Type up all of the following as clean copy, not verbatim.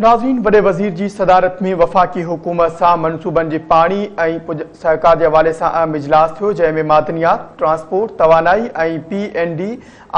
ناظرين وڏي وزير جي صدارت ۾ وفاقي حڪومت سان منصوبن جي پاڻي ۽ سهڪار جي حوالي سان اهم اجلاس ٿيو جنهن ۾ معدنيات، ٽرانسپورٽ، توانائي ۽ پي اينڊ ڊي،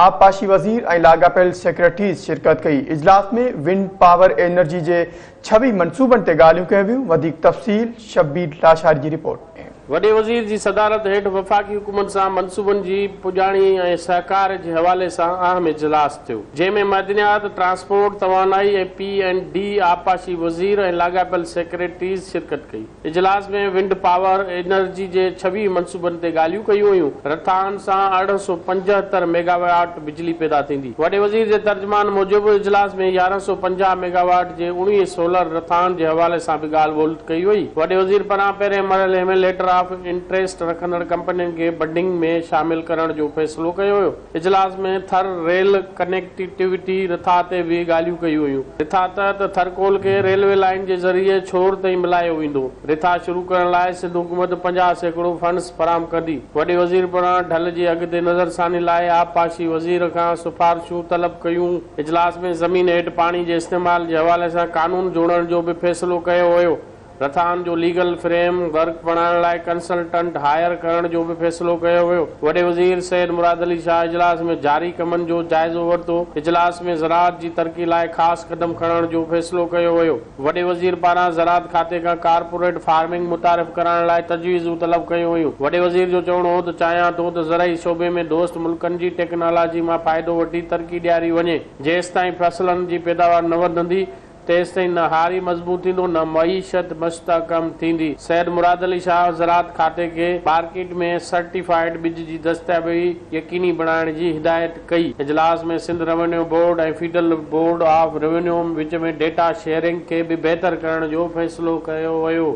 آبپاشي وزير ۽ لاڳاپيل سيڪريٽريز شرڪت ڪئي. اجلاس ۾ ونڊ پاور انرجي جي 26 منصوبن تي ڳالهيون ڪيون ويون. وڌيڪ تفصيل شبير لاشاري جي رپورٽ ۾. وڏي وزير جي صدارت هيٺ وفاقي حڪومت سان منصوبن جي پڄاڻي ۽ سهڪار جي حوالي سان اهم اجلاس ٿيو، جنهن ۾ معدنيات، ٽرانسپورٽ، توانائي ۽ پي اينڊ ڊي، آبپاشي وزير ۽ لاڳاپيل سيڪريٽريز شرڪت ڪئي. اجلاس ۾ ونڊ پاور انرجي جي 26 منصوبن تي ڳالهيون ڪيون ويون، رٿائن سان 1875 ميگاواٽ بجلي پيدا ٿيندي. وڏي وزير جي ترجمان موجب اجلاس ۾ 1150 ميگاواٽ جي 19 سولر رٿائن جي حوالي سان به ڳالهه ٻولهه ڪئي وئي. وڏي وزير پاران پهرين مرحلي ۾ ليٽر آف انٽريسٽ رکندڙ ڪمپنين کي بڊنگ ۾ شامل ڪرڻ جو فيصلو ڪيو ويو. اجلاس ۾ ٿر ريل ڪنيڪٽيوٽي رٿا تي به ڳالهيون ڪيون ويون. رٿا تحت ٿرڪول کي ريلوي لائين جي ذريعي ڇور تائين ملايو ويندو. رٿا شروع ڪرڻ لاء سنڌ حڪومت 50% فنڊز فراهم ڪندي. وڏي وزير پاران ڍل جي اگهه تي نظرثاني لاء آبپاشي وزير کان سفارشون طلب ڪيون. اجلاس ۾ زمين هيٺ پاڻي جي استعمال جي حوالي سان قانون جوڙڻ جو به فيصلو ڪيو ويو. رٿائن جو ليگل فريم ورڪ بڻائڻ لاء ڪنسلٽنٽ هائر ڪرڻ جو به فيصلو ڪيو ويو. وڏي وزير سيد مراد علي شاهه اجلاس ۾ جاري ڪمن جو جائزو ورتو. اجلاس ۾ زراعت جي ترقي لاء خاص قدم کڻڻ جو فيصلو ڪيو ويو. وڏي وزير پاران زراعت کاتي کان ڪارپوريٽ فارمنگ متعارف ڪرائڻ لاء تجويزون طلب ڪيون ويون. وڏي وزير جو چوڻ هو ته چاهيان ٿو ته زرعي شعبي ۾ دوست ملڪن جي ٽيڪنالاجي مان فائدو وٺي ترقي ڏياري وڃي، جيستائين فصلن جي پيداوار نه وڌندي تيستائين نه هاري مضبوط ٿيندو نه معيشت مستحڪم ٿيندي. سيد مراد علي شاهه زراعت کاتي کي مارڪيٽ ۾ سرٽيفائيڊ ٻج جي دستيابي يقيني بڻائڻ جي هدايت ڪئي. اجلاس ۾ Sindh revenue board ۽ federal board of revenue which ۾ data sharing کي به بهتر ڪرڻ جو فيصلو ڪيو ويو.